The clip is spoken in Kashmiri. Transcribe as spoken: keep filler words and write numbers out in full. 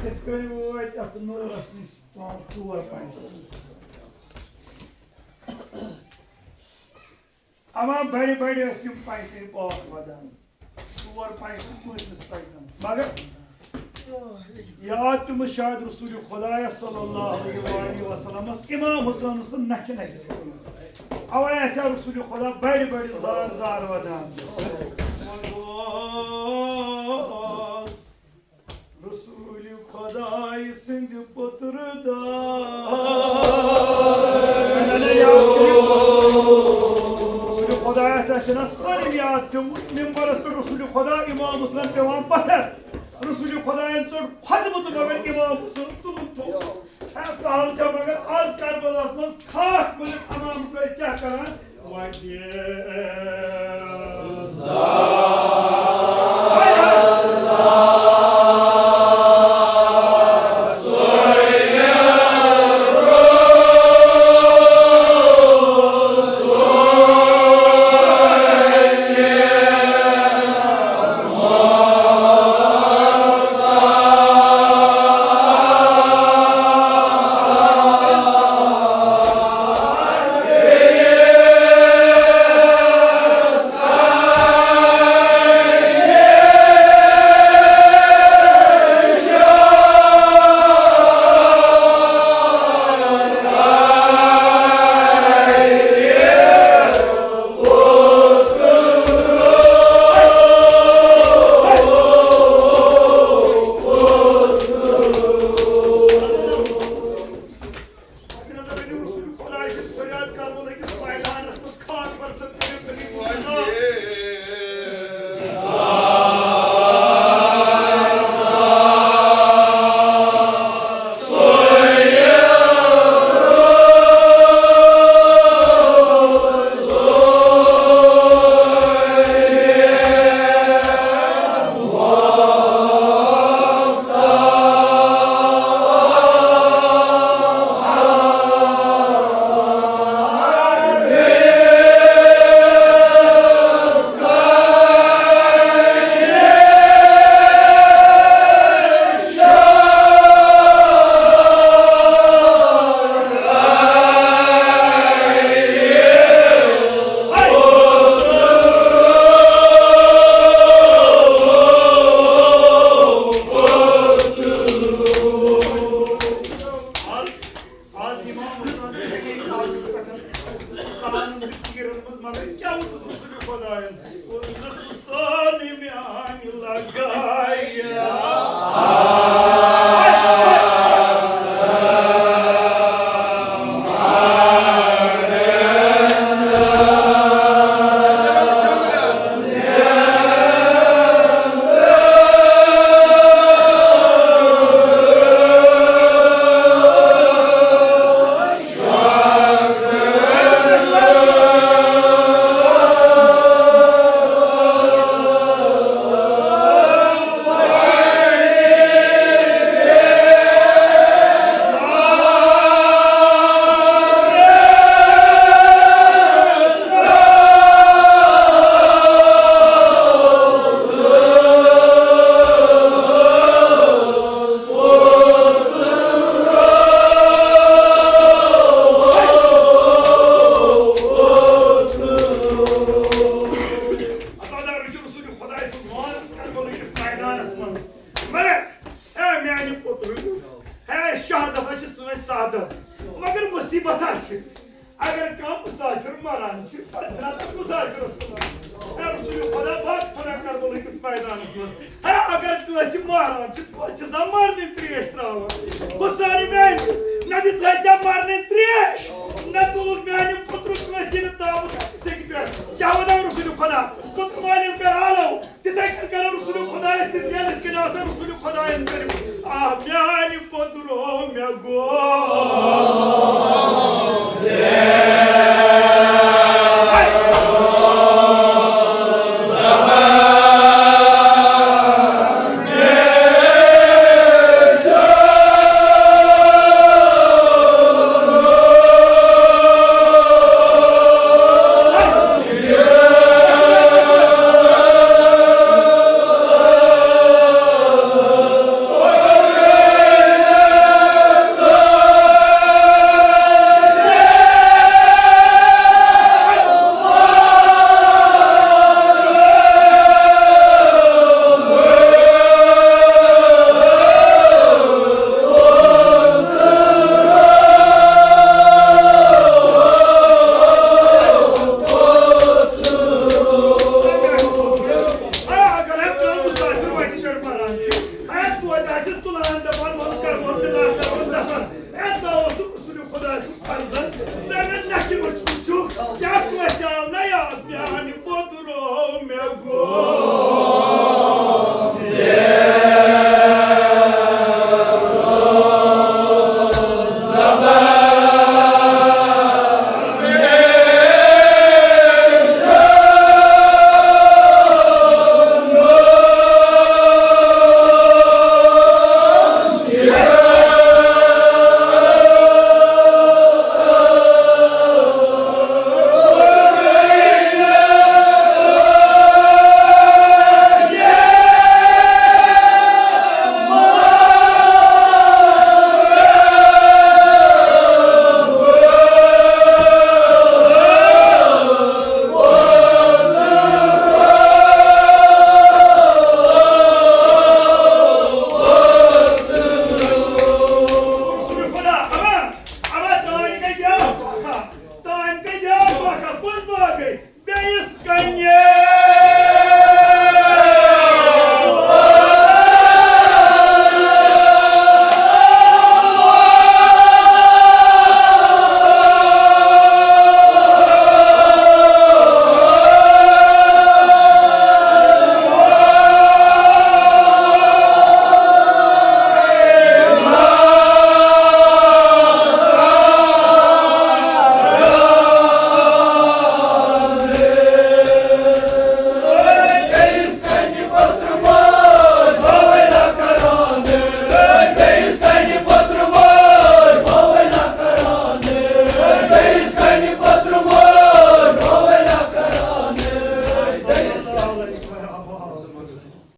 یِتھ کٔنۍ وٲتۍ اَتھ نوٗرَس نِش پانٛژھ ژور پنٛژاہ۔ اما بڑِ بڑِ ٲسۍ یِم پنٛجتٕرۍ پاک وَدان۔ ژور پنٛجتٕرۍ پٲنٛژمِس پنٛجتَس۔ مگر یاد پیوٚمُت شاید رسول خدایَس صلی اللہ علیہ وآلہ وسلمَس امام حسین سُنٛد نَکھِ نَکھِ۔ اَوَے آسہِ ہا رسول خدا بڑِ بڑِ زار زار وَدان۔ رسول خدای سٕنٛدِ پُترٕ دار۔ رسول خدایس آسہِ نا سٲلِم یاد پیوٚمُت، ممبرس پٮ۪ٹھ رسول خدا امام حسین پٮ۪وان پتھر۔ رسول خدایَن ژوٚٹ خۄتمہٕ تہٕ مگر امام حسین تُلُن تھوٚو۔ ہے، سہل چھا مگر آز کربلاہس منٛز خاک مُلک امام ترٛٲوِتھ کیٛاہ کران؟ اگر ہسا ؤنِو رسول خدایہِ سۭتۍ فریاد کرو أکِس میدانس منٛز خاک برسن کٔرِو تٔمِس۔ آز امام حسین یِتھے کٔنۍ کاغذ پٮ۪ٹھ قرآنن تہٕ پیٖرن منٛز، مگر کیٛاہ ووٚنُس رسول خدایَن؟ ووٚنُس، سُہ سارنٕے میٛانہِ لگایہِ۔ اللہ تعالیٰ رٔچھِو رسول خداے سُنٛد وان کربلہٕ کِس میدانس منٛز۔ مگر، اے میانہِ پُترٕ، اے شہادت ہا چھِ سٲنۍ سعادت، مگر مصیبت ہا چھِ، اگر کانٛہہ مسافر مران چھِ، پتہٕ چھِنہ تس مسافرس تُلان۔ اے رسول خدا، بہٕ ہا چھُس کربلہٕ کِس میدانس منٛز۔ ہے، اگر کٲنٛسہِ ماران چھِ، توتہِ چھِس نا مرنٕچ ترٛیش ترٛاوان۔ بہٕ سارِ میٛانہِ، نہ دِژٕہے ژےٚ مرنٕچ ترٛیش، نہ تُلُکھ میٛانہِ پُترُک کٲنٛسہِ نہٕ تامُت اَتھٕ سیٚکہِ پٮ۪ٹھ۔ کیٛاہ وَنو رسول خدا؟ پُتر مٲلِم کر آلو۔ تِتھَے کٔنۍ کرو رسول خدایَس سۭتۍ میل، یِتھ کٔنۍ آسان رسول خدایَن کٔرِتھ۔ آ، میٛانہِ پُترو مےٚ گوٚو۔ Manda